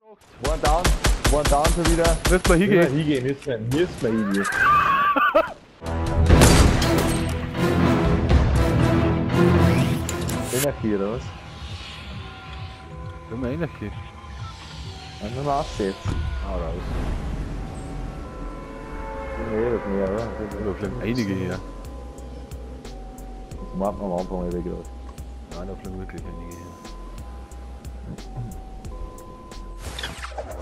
One down schon wieder. Müssen wir hingehen? Hingehen, müssen wir hingehen. Energie oder was? Können wir Energie? Dann müssen wir absetzen. Ah, raus. Nee, das mehr, oder? Da fliegen einige her. Das macht man am Anfang nicht gerade. Nein, da fliegen wirklich einige her.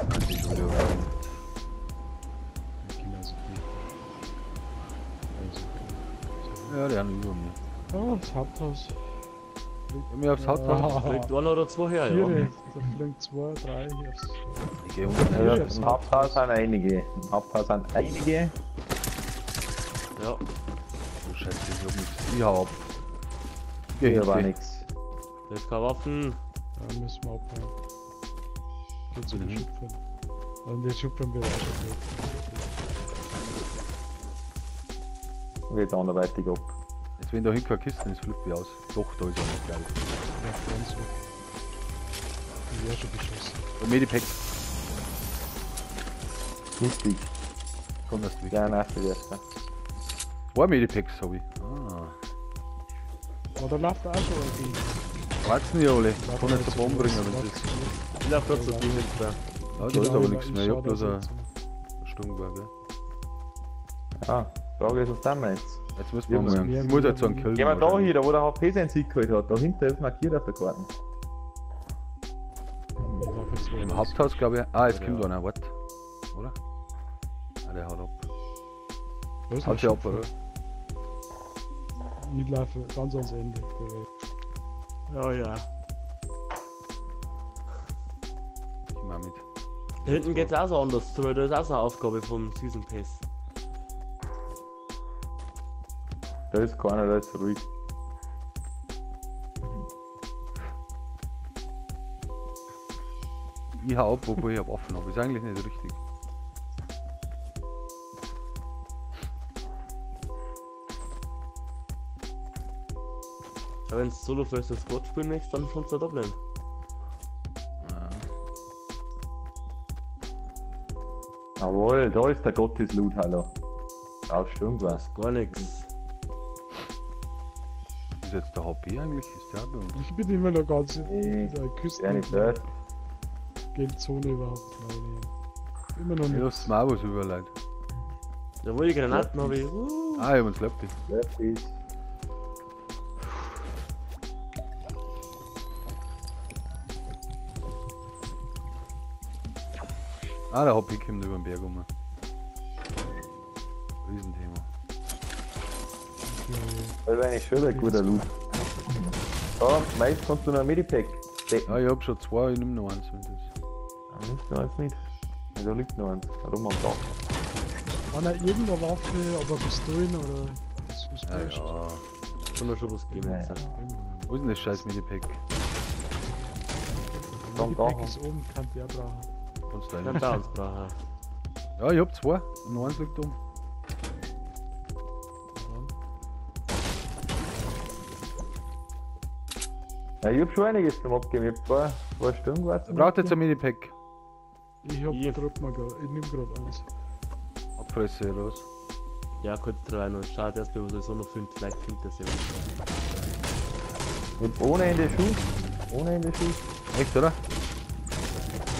Das ist schon wieder rein. Ja, die haben über mir. Oh, das Haupthaus. Ich bin aufs Haupthaus. Ja. Fliegt einer oder zwei her, ja. Da fliegen zwei, drei hier aufs. Ich geh unten. Ja, im Haupthaus sind einige. Im Haupthaus sind einige. Ja. Oh Scheiße, ich hab nichts. Ich hau ab. Hier war nix. Da ist keine Waffen. Da müssen wir abhauen. Geht zu den Schupfen. Und die Schupfen wird auch schon gut. Geht anderweitig ab. Jetzt wenn da hinten keine Kisten ist, flippe ich aus. Doch, da ist auch noch geil. Ja, ganz weg. Ich wär schon beschossen. Und Medipack. Wichtig. Komm erst weg. Ja, nein, für erste. Zwei Medipacks hab ich. Ah. Aber da läuft auch schon ein Ding. Wachsen die alle. Ich kann nicht zur Bombe bringen, wenn es ist. Ich lauf grad zu dir hinten. Ja, da ist aber nichts mehr. Ich hab bloß ein Sturmgewehr, gell? Ah, Frage ist, was tun wir jetzt? Jetzt müssen wir mal. Ich muss jetzt einen killen. Gehen wir da hin, da wo der HP seinen Sieg geholt hat. Dahinter ist markiert auf der Karte. Im Haupthaus, glaube ich. Ah, jetzt kommt einer, warte. Oder? Ah, der haut ab. Haut sich ab, oder? Ich laufe ganz ans Ende der Welt. Ja, ja. Ich mach mit. Da hinten geht's auch so anders zu, weil da ist auch so eine Aufgabe vom Season Pass. Da ist keiner, da ist ruhig. Ich hau ab, obwohl ich Waffen habe. Ist eigentlich nicht richtig. Ja, wenn du Solo vs Squad spielen möchtest, dann kannst du da bleiben. Ja. Jawohl, da ist der Gottesloot, hallo. Auf Sturmgewehr. Das ist gar nichts. Ist jetzt der HP eigentlich? Ist der bei uns? Ich bin immer noch ganz in der Küste. Ja, nicht dort. Geldzone überhaupt. Nein, immer noch nicht. Ich lass mir auch was überleiten. Jawohl, die Granaten habe ich. Ah, ich hab einen Slurpee. Slurpees. Ah, der HP kommt über den Berg um. Riesenthema. Das ist eigentlich schon ein guter Loot. So, meist kannst du noch ein Medipack stecken. Ja, ich hab schon zwei, ich nehm noch eins, wenn das. Ja, nimmst du noch eins mit? Ja, da liegt noch eins, rum am Dach. War noch irgendeine Waffe, aber Pistolen oder das ist Ja, ja. Kann mir schon was geben jetzt. Ja. Wo ist denn das scheiß Medipack? Medipack ist oben, kann der brauchen. Kannst du Kann einen? der uns brauchen. Ja, ich hab zwei. Und noch eins liegt oben. Ja, ich hab schon einiges zum Abgeben. Ich hab zwei Sturmgewehr zum Braucht jetzt ein Medipack. Ich hab grad mal, ich nehm grad eins. Abfresse raus. Ja, kurz drei noch. Schade, erst wenn man sowieso noch findet, vielleicht findet das jemand. Ich hab ohne Ende Schuss. Ohne Ende Schuss. Echt, oder?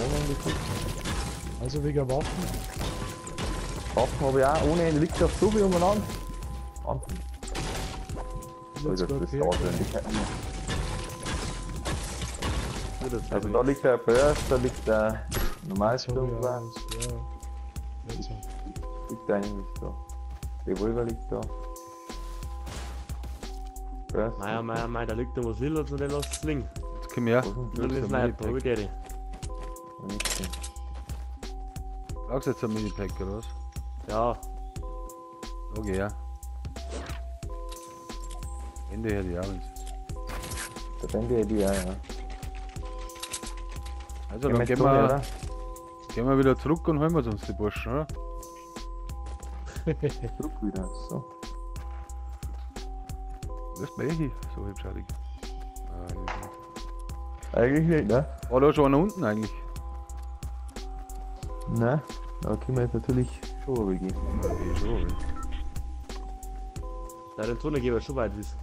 Ohne Ende Schuss. Also wegen Waffen. Waffen hab ich auch ohne Ende. Liegt doch so viel umeinander. Wahnsinn. Das das dauert nicht. Also da liegt der Burst, da liegt der Normalsturmgewehr. Ja, liegt da eigentlich da. Revolver liegt da. Burst. Meier, Meier, Meier, da liegt noch was lila und der lässt es liegen. Jetzt komm her. Nur das Sniper, hab ich die. Brauchst du jetzt ein Minipack oder was? Ja. Okay, ja. Ende her die auch, wenn's. Der Ende hätte ich auch, ja. Also dann gehen wir wieder zurück und holen wir uns die Burschen, oder? Zurück wieder, so. Lässt man eh hin, so hübschartig. Eigentlich nicht, ne? War da schon einer unten eigentlich? Nein, da können wir jetzt natürlich schon runtergehen. Ja, geh schon runter. Da den Tunnel gehen wir schon weit ist.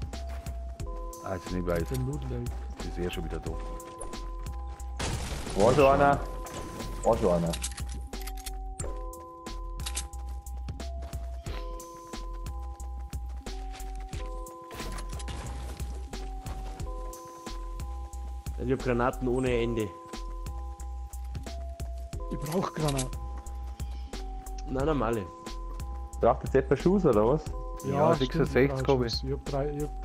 Ah, ist nicht weit. Den Loot Lake. Ist eh schon wieder da. War schon einer. War schon einer. Ich hab Granaten ohne Ende. Ich brauch Granaten. Nein, normale. Braucht jetzt etwa Schuss oder was? Ja, stimmt, 66 ich hab ich. Ich hab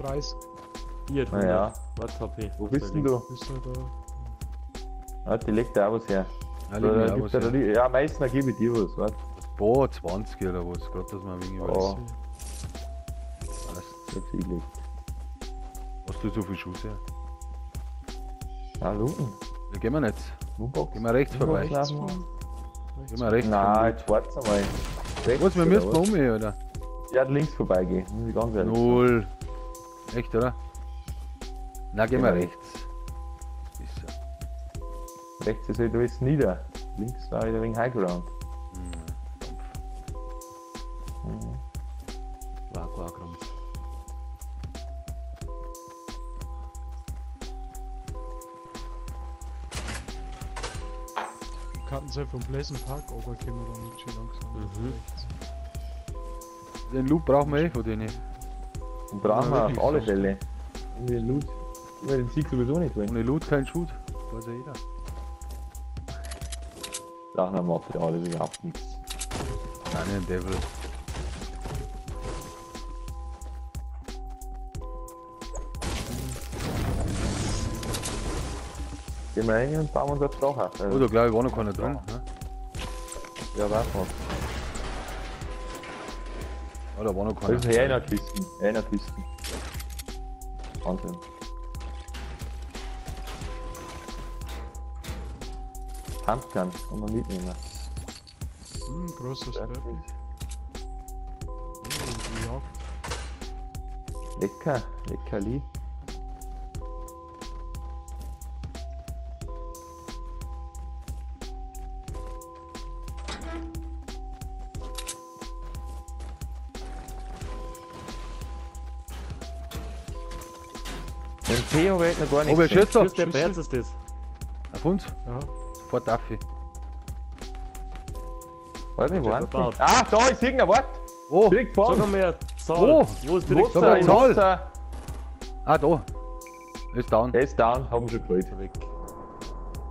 30. Ich hab Naja. Was HP? Wo bist denn du? Ist ja da. Ah, die legt da auch was her. Ja, liegt mir Da auch was gibt er her. da, ja, meistens gebe ich dir was, warte. Boah, 20 oder was, gerade dass man ein wenig Oh. weiß. Ich hab's eingelegt. Hast du so viel Schuss her? Na, looten. Ja, gehen wir nicht. Lootbox. Gehen wir rechts vorbei. Rechts von. Gehen wir rechts Nein, vorbei. jetzt wart's einmal. Rechts, Was, wir oder müssen was? um, oder? Ja, links vorbeigehen, muss ich ganz ehrlich sagen. Null. Echt, oder? Na, gehen wir Genau. rechts. Ist ja. Rechts ist halt alles nieder. Links war wieder wegen High Ground. Mhm. War gar Krampf. Karten sind vom Pleasant Park, aber können wir dann nicht schon langsam Mhm. rechts. Den Loot brauchen wir eh von denen. Und brauchen Ja, wir wirklich auf alle so. Fälle. Ohne den Loot. Ohne den Sieg sowieso nicht holen. Ohne Loot kein Shoot. Weiß ja jeder. Brauchen wir Material, das ist überhaupt nichts. Nein, den Devil. Gehen wir rein und bauen uns aufs Dach auf. Oh, da glaube ich war noch keiner drin. Ne? Ja, weiß man. Oh, da war noch Da keiner. ist eh einer Kisten. Einer Kisten. Wahnsinn. Pumpgun kann man mitnehmen. Hm, großer Slurpee. Oh, die Jagd. Lecker, leckerli. Den P habe ich noch gar nicht Oh, wer gesehen. schießt da? Tschüss, der Herz ist das. Auf uns? Ja. Sofort Affi. Warte, wo Der waren verbaut. die? Ah, da ist irgendein Wort. Wo? Direkt vor Sag uns. mal eine Zahl. Wo? Wo ist direkt Sag mal Zahl? Zahl. Wasser. Ah, da. Ist down. Der ist down, haben schon geholt. Weg.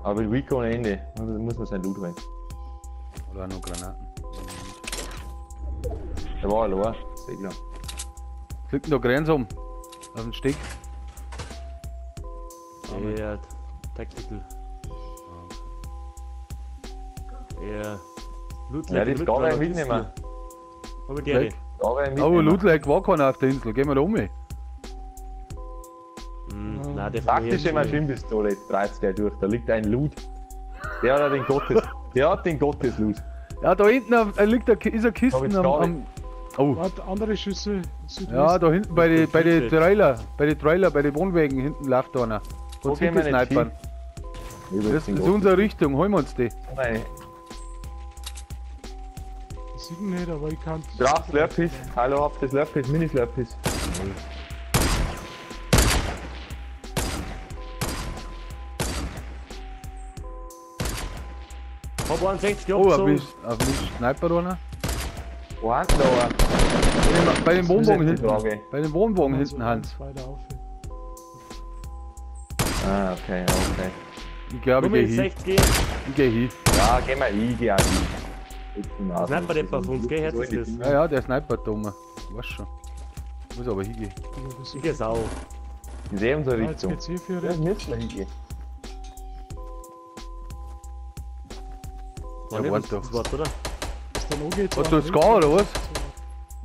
Aber mit Rico ohne Ende. Muss man sein Loot holen. Oder auch noch Granaten. Der war allein. Sehr klar. Was liegt denn da Grenze um? Auf dem Steg. Ja, Tactical. Ja. Loot Ja, das kann ich mitnehmen. Hab ich die. Weg. Da werde ich Aber mitnehmen. Loot Lake war keiner auf der Insel. Gehen wir da um. Nein, der Taktische Maschinenpistole, jetzt dreht's gleich durch. Da liegt ein Loot. Der hat den Gottes. Der hat den Gottes-Loot. Ja, da hinten liegt eine, ist eine Hab Kiste ich am, gar am. Oh. Warte, andere Schüsse. Südwest. Ja, da hinten bei den bei die Shit. Trailer, bei den Wohnwegen hinten läuft da einer. Wo Kannst gehen wir hinten nicht snipern. hin? Das ist unsere Richtung, holen wir uns die. Nein. Ich sehe nicht, aber ich kann. Brauchst Slurpees? Hallo, habt ihr Slurpees? Mini-Slurpees. Hab 61 Oh, auf abgezogen. mich Sniper einer. Wo haben da einer? Bei den Wohnwagen Das ist jetzt die hinten. Frage. Bei den Wohnwagen Also hinten, Hans. Weiter auf. Ah, okay, okay. Ich glaube, ich Nummer geh hin. 60. Ich geh hin. Ja, geh mal hin, geh auch hin. Sniper der auf uns, gell? Herz ist das. Ja, ja, der Sniper da oben. Weiß schon. Muss aber hingehen. Ich geh sau. Ich sehe unsere Ja, jetzt Richtung. geht's hier für Ja, müssen wir hingehen. War Ja, nicht warte das doch. Wort, oder? Ist der noch geht's Hast du jetzt gar oder was?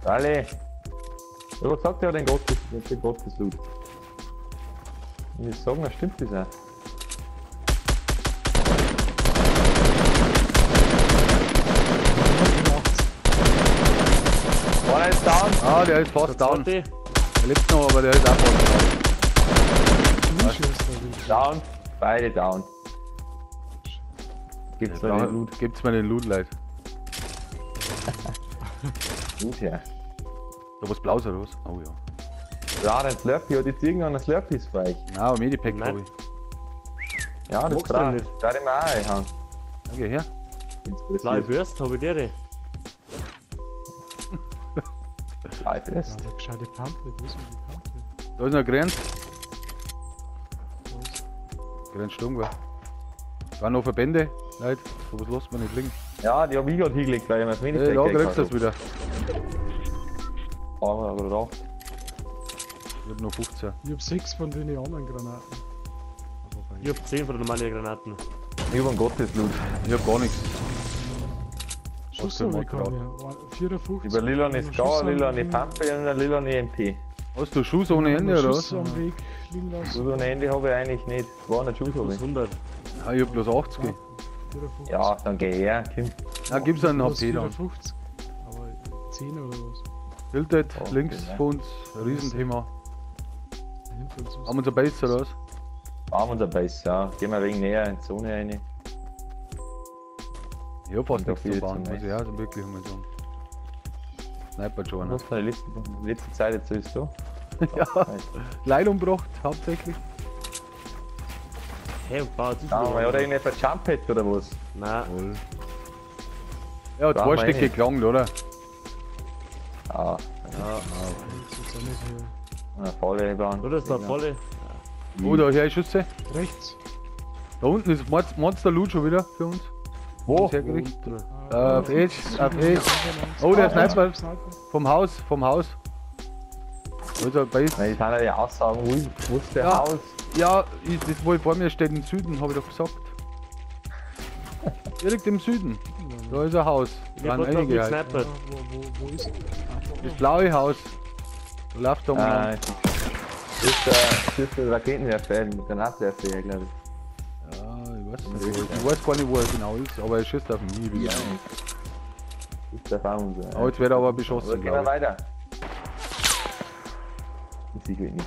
Alle. Ich hab gesagt, der hat den Gottes, den Gottes-Loot. Und ich sagen, das stimmt das auch. Einer ist down. Ah, der ist fast Der down. zweite. Der lebt noch, aber der ist auch fast down. Down. Beide down. Gibt's mir den Loot. Gibt's mir den Loot, Leute. Loot her. Da was Blaues oder was? Oh ja. Ja, ein Slurpee hat jetzt irgendwann ein Slurpees für euch. Nein, aber Medipack glaube ich. Ja, das brauche ich. Da ich mir auch einhauen. Okay, her. Blaue Bürste habe ich dir. Blaue Bürste. Ja, gescheite Pampe, wo ist denn die Pampe? Da ist noch ein Grenz. Grenzsturm, gell? Da waren noch Verbände, Leute. So was lässt man nicht liegen. Ja, die hab ich gerade hingelegt, weil ich mir das Medipack ja, kriegst du das wieder. Aber drauf. Ich hab noch 15. Ich hab 6 von den anderen Granaten. Ich hab 10 von den normalen Granaten. Ich hab einen Gottesloot. Ich hab gar nichts. Schuss habe ich keine. 54. Über lila ist Scar, lila eine Pampe und eine lila EMP. Hast du Schuss ohne Ende oder was? Schuss am Weg liegen lassen. Schuss ohne Ende habe ich eigentlich nicht. 200 Schuss habe ich. 100. Ah, ich hab bloß 80. Ja, ja, dann geh her, Kim. Na, gib's einen HP dann. 54, aber 10 oder was. Tilted, oh, links okay, von uns, Riesenthema. Haben wir unser Base oder was? Haben wir unser Base, ja. Gehen wir ein wenig näher in die Zone rein. Ich hab fast nichts zu bauen, muss ich auch wirklich mal sagen. Sniper schon einer. Was war die letzte Zeit jetzt ist so? Ja, Leid umgebracht, hauptsächlich. Hey, und baut sich da, oder irgendetwa Jump-Pad oder was? Nein. Ja, zwei Stück gelangt, oder? Ja. Ja. Eine volle Bahn. Oder ist da volle? Oh, da her Schüsse. Rechts. Da unten ist Monster Loot schon wieder für uns. Wo? Auf Edge, auf Edge. Oh, der Sniper. Vom Haus, vom Haus. Wo ist er? Base? Nein, ich kann ja die Aussagen, wo ist der ja. Haus? Ja, das wo vor mir steht im Süden, habe ich doch gesagt. Direkt im Süden. Da ist ein Haus. Ich hab einige halt. Ja, wo ist das blaue Haus. Da läuft da umeinander. Das ist der Raketenwerfer, mit Granatwerfer, glaube ich. Ja, ich weiß nicht. Ich weiß gar nicht, wo er genau ist, aber er schießt auf mich. Ja. Ist der Erfahrung so. Aber jetzt wird er aber beschossen. Aber gehen wir weiter. Ich sehe nichts.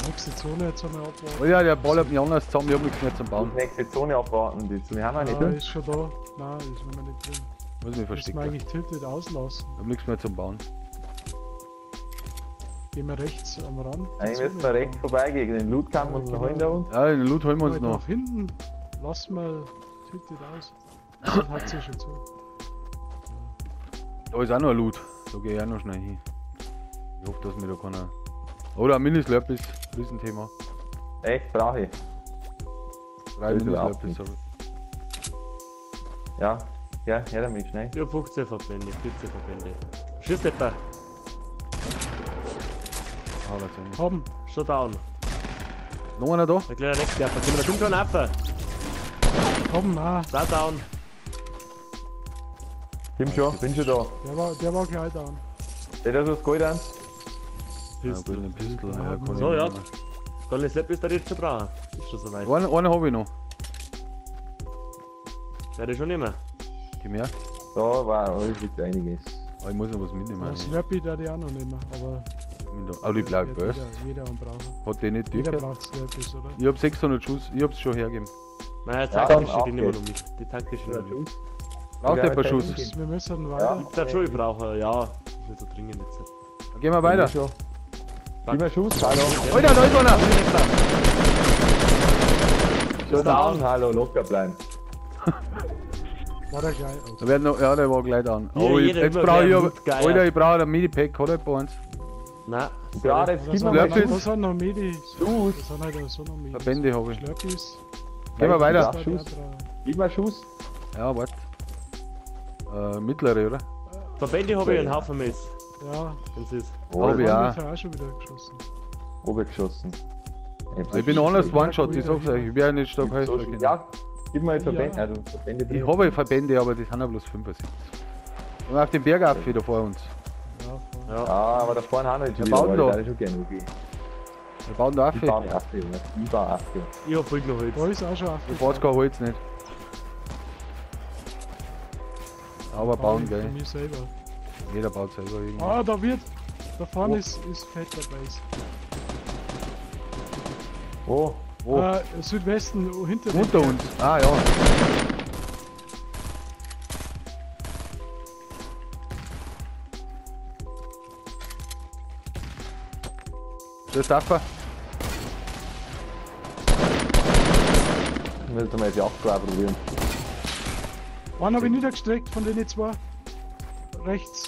Nächste Zone jetzt einmal abwarten. Oh ja, der ballert mich anders zusammen, ich hab nichts mehr zum Bauen. Nächste Zone abwarten, die Zone haben wir nicht drin. Ist schon da. Nein, ist noch nicht drin. Muss mich verstecken. Müssen wir eigentlich Tilted auslassen. Ich hab nichts mehr zum Bauen. Gehen wir rechts am Rand. Eigentlich müssen wir rechts vorbeigehen, den Loot kann man uns noch holen da unten. Ja, den Loot holen wir uns noch. Nach hinten lassen wir Tilted aus. Das hat sich schon zu. Da ist auch noch ein Loot. Da gehe ich auch noch schnell hin. Ich hoffe, dass mir da keiner. Oder ein Mini-Slurp ist ein Riesenthema. Echt, brauche ich. 3 Mini-Slurp ist aber. Ja, ja, her damit, schnell. Ich hab 15 Verbände, 14 Verbände. Schießt etwa. Haben. Schon down. Noch einer da? Der kleine Nächste, da kommt schon ab. Komm, ah. Da down. Bin schon da. Der war gleich down. Der hat was Gold an. Pistol. Ja, Pistol. Ja, kann so, ja. Goldene Slap ist da jetzt schon dran. Ist schon soweit. Einen hab ich noch. Werde ich schon nehmen. Gib her. Da war liegt einiges. Aber ich muss noch was mitnehmen. Ja, Slurpee da die auch noch nehmen, aber. Aber die blaue Burst. Jeder braucht. Hat die nicht Jeder braucht Slurpees, oder? Ich hab 600 Schuss, ich hab's schon hergegeben. Nein, taktische, die nehmen wir noch mit. Die taktische noch mit. Braucht der paar Schuss? Wir müssen weiter. Ja, schon, ich brauche, ja. Ist nicht so dringend jetzt. Dann gehen wir weiter. Gib mir Schuss, hallo. Alter, da ist einer! Schon down, hallo, locker bleiben. War der gleich? Da werden noch, ja, der war gleich down. Oh, jetzt brauche ich, Alter, ich brauche ein Mini-Pack, hat er bei uns? Nein. Ja, jetzt gib mir mal Das sind noch Medis. Das sind halt so noch Medis. Verbände habe ich. Slurpees. Gehen wir weiter. Schuss. Gib mir Schuss. Ja, warte. Mittlere, oder? Verbände habe ich einen Haufen mit. Ja. Wenn's ist. Oh, ja. Ich auch schon wieder geschossen. Oben geschossen. Ich bin anders One-Shot, ich sag's euch. Ich werde nicht stark heißen. Ja, gib mal Verbände. Ja. Also, Verbände ich habe Verbände, aber die sind ja bloß 75. Und auf dem Berg auf wieder vor uns. Ja, ja. Aber da vorne haben wir schon Wir bauen da. Wir bauen da auf. Ich baue auf, ich baue auf. Ich hab voll noch Holz. Da ist auch schon auf. Du baust kein Holz nicht. Aber bauen, gell. Mir selber. Jeder baut selber irgendwie. Ah, da wird. Da vorne ist fetter Base. Wo? Wo? Südwesten, hinter dem Unter Berg. uns. Ah ja. Der Staffer. Ich will mal die Jagdgewehr probieren. Einen habe ich niedergestreckt von den zwei. Rechts.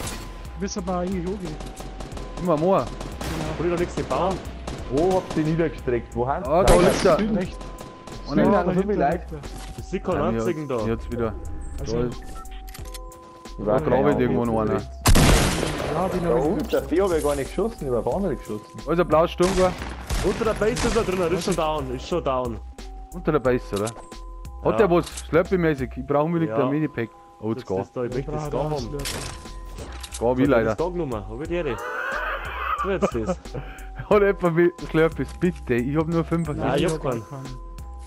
Wissen wir eigentlich auch gehen. Immer mehr. Hol ich doch nichts gebaut. Wo habt ihr niedergestreckt? Wo haben Ah, da liegt er. Süden. Rechts. Einer Ja, da so viel dahinter Leute. liegt er. Das sieht keinen einzigen da. Jetzt wieder. Also, Da ist, da grabe ich irgendwo noch einer. ja, den Da habe ich unten, der Vieh habe ich gar nicht geschossen, ich habe auf andere geschossen. Da ist ein blaues Sturmgewehr. Unter der Base ist er drin, ist schon down, ist schon down. Unter der Base, oder? Hat Ja. der was? Slurpee-mäßig. Ich brauche unbedingt Ja. ein Minipack. Oh, jetzt Das gar. ist da, ich möchte das brauche da auch haben. Slurpee. Gar wie leider. Das da genommen, hab ich die Ehre. So jetzt das. Hat jemand mit Slurpees? Bitte, ich hab nur 65. Nein, ich hab hab keinen.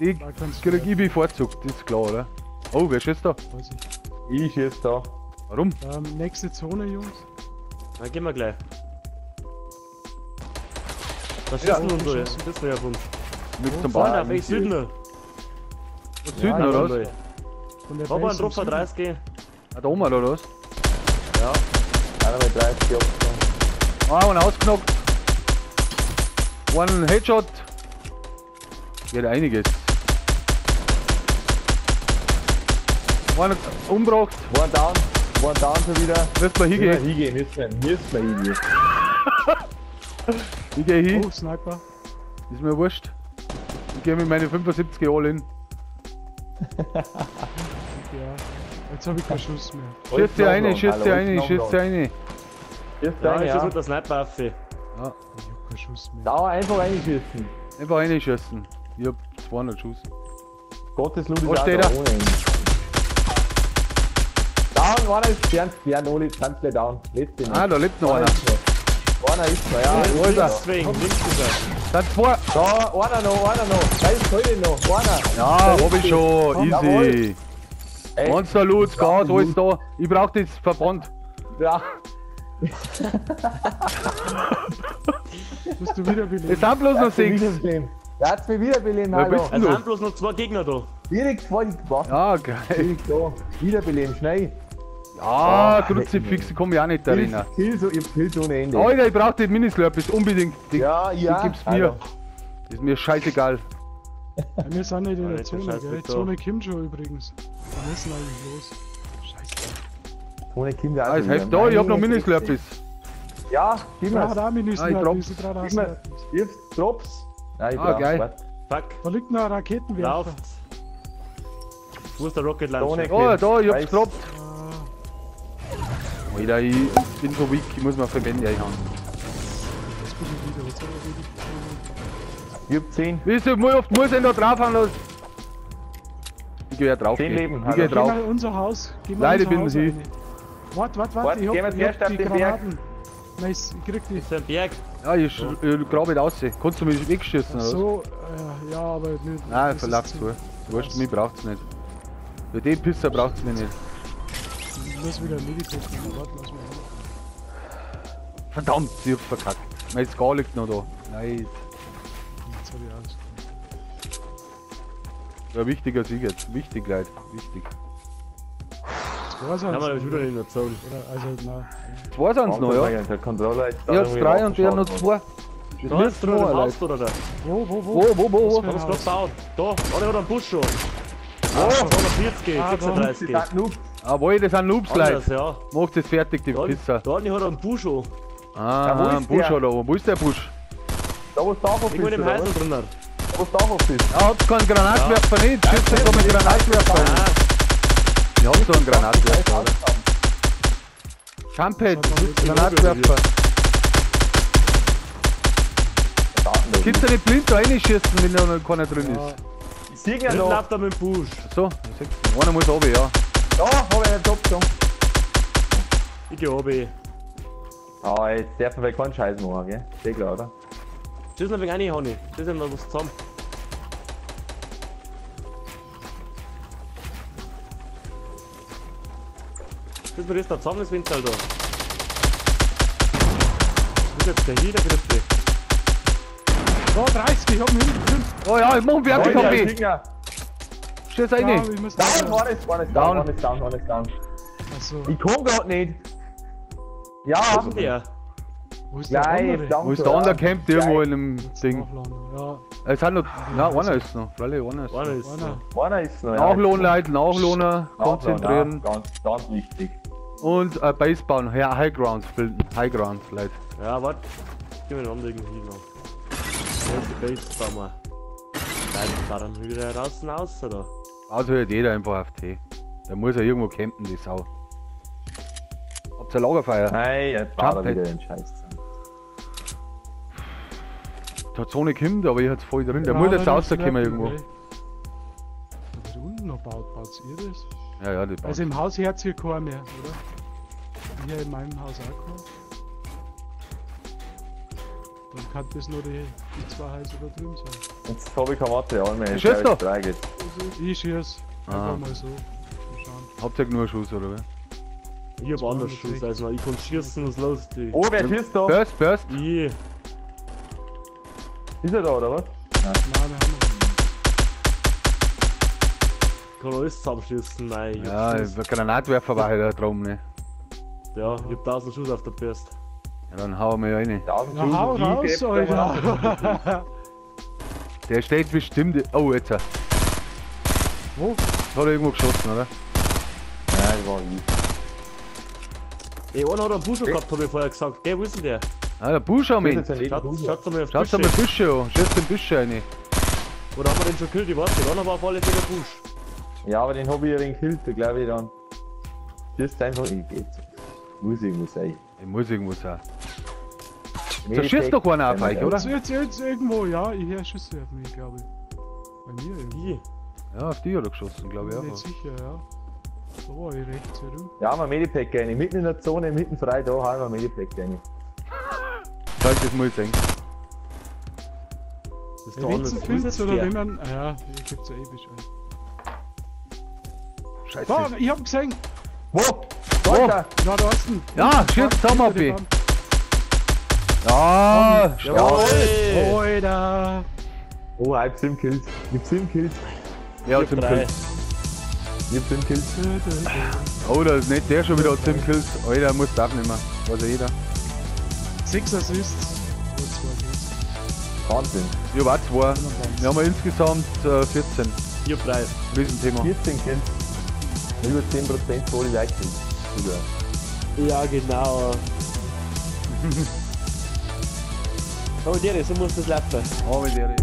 Die Gar keinen krieg ich bevorzugt, das ist klar, oder? Oh, wer schießt da? Weiß ich. Ich schieß da. Warum? Nächste Zone, Jungs. Dann gehen wir gleich. Da schießen uns so, ja. Das wäre ja von uns. Mit zum Vorne Bauern. auf echt Süden. Süden, oder was? Von der Hab einen Base im Dropper Süden. 30. Ah, da oben, oder was? Ja. Einer mit 30 abgezogen. Ah, einen ausgenockt. One Headshot. Geht einiges. One umgebracht. One down schon wieder. Müssen wir hingehen. Hingehen, müssen wir hingehen. Ich geh hin. Oh, Sniper. Ist mir wurscht. Ich geh mit meinen 75 all in. Ja. Jetzt habe ich keinen Schuss mehr. Schieß dir eine, schieß dir eine, schieß dir eine. Schieß Ja, eine, ich schieß ja. mit der Sniper-Waffe. Ich hab keinen Schuss mehr. Dauer einfach reinschießen. Einfach reinschießen. Ich hab 200 Schuss. Gottes Loot Wo ist auch steht da er? ohne Ende. Down, einer ist Bernd, Bernd, Oli, ganz gleich down. Letzte noch. Ah, da lebt noch einer. Einer ist noch, ja. Wo ist er? Deswegen, links ist er. Sind zwei. Da, einer noch, einer noch. Da ist heute noch, einer. Ja, hab ich schon. Jawohl. Easy. Ey, Monster Loot, Gas, alles da. Ich brauch das Verband. ja. Bist du wiederbelebt? Es sind bloß noch 6. Wiederbeleben. Der hat's mich wiederbeleben, Wer hallo. bist Es denn du? sind bloß noch 2 Gegner da. Direkt vor die Waffe. Ja, geil. Direkt da. Wiederbeleben, schnell. Ja, Kruzifix, komm ich auch nicht da rein. Kills, ich hab Kills ohne Ende. Alter, ich brauch die Mini-Slurpees unbedingt. Die, Ja, ja. Die gibst mir. Hallo. Ist mir scheißegal. Ja, wir sind nicht in der Alter, Zone, Scheiß gell? Die mit da. Zone kommt schon übrigens. Wir müssen eigentlich los. Scheiße. Ohne Kinder. Ah, es hilft da, ich hab noch Mini-Slurpees. Ja, gib Ich brauch mir's. auch Mini-Slurpees, Ah, ich drop's. ich brauch auch Gib mir's. Slurpees. Gib's, Drops. Nein, ich Ah, brauch geil. warte. Fuck, Da liegt noch ein Raketenwerfer. lauft. Wo ist der Rocket Launcher? Ohne Oh, da, ich hab's Weiß. gedroppt. Alter, ich bin so weak, ich muss mir Verbände einhauen. Jetzt bin ich wieder. Jetzt hab ich wieder. Ich hab 10. Weißt du, wie oft muss ich da draufhauen? Dass ich geh ja drauf. 10 geh. Leben, Ich geh hallo. drauf. Geh mal in unser Haus. Geh mal Nein, in ich bin unser Haus sie. rein. Warte, warte, warte, Warte, ich gehen wir hab, ich zuerst hab auf die den Berg. Granaten. Nice, ich krieg die. Ist ein Berg. Ja, ich grabe nicht raus. Kannst du mich wegschießen oder was? So, ja, aber nicht. Nein, das verlauf ist zu. Wurscht, mich braucht's nicht. Für den Pisser braucht's mich nicht. Ich muss wieder ein Medikament nehmen. Warte, lass mal. Verdammt, ich hab's verkackt. Mein Scar liegt noch da. Nice. Jetzt hab ich Angst. Ja, wichtiger Sieg jetzt. Wichtig, Leute. Wichtig. Zwei sind's. Nein, wir wieder in der Zone. Oder, also, nein. Zwei sind's noch, ja. Der Controller jetzt Ich hab drei und der noch zwei. Das Da ist müssen drin wir, im Haus Leute. oder da. Wo, wo, wo? Wo, wo, wo, wo? Haben wir's gerade gebaut. Da, einer hat einen Bus schon. Oh, 240, Ah, da. 36. Ah, wohl, das sind Noobs, Anders, Leute. ja. Macht es fertig, die Da, Pisser. da hat einen Busch schon. Ah, Ja, wo ein ist Busch der? oder wo? Wo ist der Busch? Da wo du drauf bist, Irgendwo in dem oder Häusl was? drinnen. Da wo du drauf bist. Ja, habt keinen Granatwerfer nicht. Schießt doch mit Granatwerfer. Ah, Ich hab so einen Granatwerfer, oder? Jumppad, Granatwerfer. Kannst du nicht blind da reinschießen, wenn da noch keiner drin ist? Ich sehe ihn Dritten noch. läuft da mit dem Busch. So, einer muss runter, ja. Da hab ich einen Top gezogen. Ich geh runter. Ah, jetzt dürfen wir keinen Scheiß machen, gell? Sehr klar, oder? Schieß noch wegen rein, Honey. Schieß noch was zusammen. Schieß mir das da zusammen, das Winterl da. Wo ist jetzt der hier, der Grüpfe? Oh, 30, ich hab ihn hinten. Oh ja, ich mach ihn fertig, Alter, hab ich. Schieß rein. Ja, ich muss Down, one is down, one is down, one is down. Achso. Ich komm grad nicht. Ja. Wo ist der? Wo ist der andere? Wo ist der andere? Campt irgendwo in einem Ding. Ja. Es hat noch. Na, einer ist noch. Freilich, einer ist noch. Einer ist noch. Nachlohnen, Leute, nachlohnen, konzentrieren. Ganz, ganz wichtig. Und Base bauen, ja, High Grounds bilden. High Grounds, Leute. Ja, warte. Gib mir den anderen hin noch. Die Base bauen wir. Dann wieder raus und raus, oder? Also hört jeder einfach auf T. Da muss er irgendwo campen, die Sau. Habt ihr Lagerfeuer? Nein, jetzt war er wieder den Scheiß. Der Zone kommt, aber ich hab's voll drin. Der muss jetzt rauskommen irgendwo. Da wird unten noch baut. Baut ihr das? Ja, ja, die baut. Also im Haus hört hier keiner mehr, oder? Hier in meinem Haus auch keiner. Dann kann das nur die zwei Häuser da drüben sein. Jetzt hab ich kein Material mehr. Schieß doch! Ich schieß. Einfach mal so. Mal schauen. Habt ihr nur Schuss, oder wie? Ich hab anders Schuss, also ich kann schießen, was los ist. Oh, wer schießt da? Burst, Burst! Ich. Ist er da, oder was? Nein, nein, wir haben ihn. Ich kann alles zusammenschießen, nein. Ja, der Granatwerfer war halt da drum, ne? Ja, ich hab 1000 Schuss auf der Burst. Ja, dann hauen wir ja rein. Na, hau raus, Alter! Der steht bestimmt. Oh, jetzt. Wo? Hat er irgendwo geschossen, oder? Nein, war ich. Ey, einer hat einen Busch gehabt, hab ich vorher gesagt. Gell, wo ist denn der? Ah, der Busch am Ende. Schaut mal auf Schaut mal Büsche an. Schießt den Büsche rein. Oder haben wir den schon gekillt? Ich weiß nicht. Einer war auf alle Fälle der Busch. Ja, aber den hab ich ja den gekillt, glaube ich dann. Schießt einfach. Ich geh jetzt. Muss irgendwo sein. Ich muss irgendwo sein. Da schießt doch einer auf euch, oder? Jetzt irgendwo, ja. Ich höre Schüsse auf mich, glaube ich. Bei mir irgendwo. Ja, auf die hat er geschossen, glaube ich auch. Nicht sicher, ja. Da war ich rechts herum. Ja, haben wir Medipack rein. Mitten in der Zone, mitten frei, da haben wir Medipack rein. Sag, das muss ich sehen. Das ist doch anders. Wenn's oder wenn man. Ah ja, hier gibt's ja eh Bescheid. Scheiße. Da, ich hab gesehen! Wo? Wo? Da, da ist ein. Ja, schießt zusammen, ab. Ja, jawohl! Alter! Oh, ich hab 7 Kills. Ich hab 7 Kills. Ja, 7 Kills. Ich hab 7 Kills. Oh, das ist nicht der schon wieder hat 7 Kills. Alter, muss das nicht mehr. Weiß ja jeder. 6 Assists. Und 2 Kills. Wahnsinn. Ich hab auch 2. Wir haben insgesamt 14. Ich hab 3. Riesenthema. 14 Kills. Über 10% voll Likes. Ja, genau. Aber der, so muss das laufen. Aber der.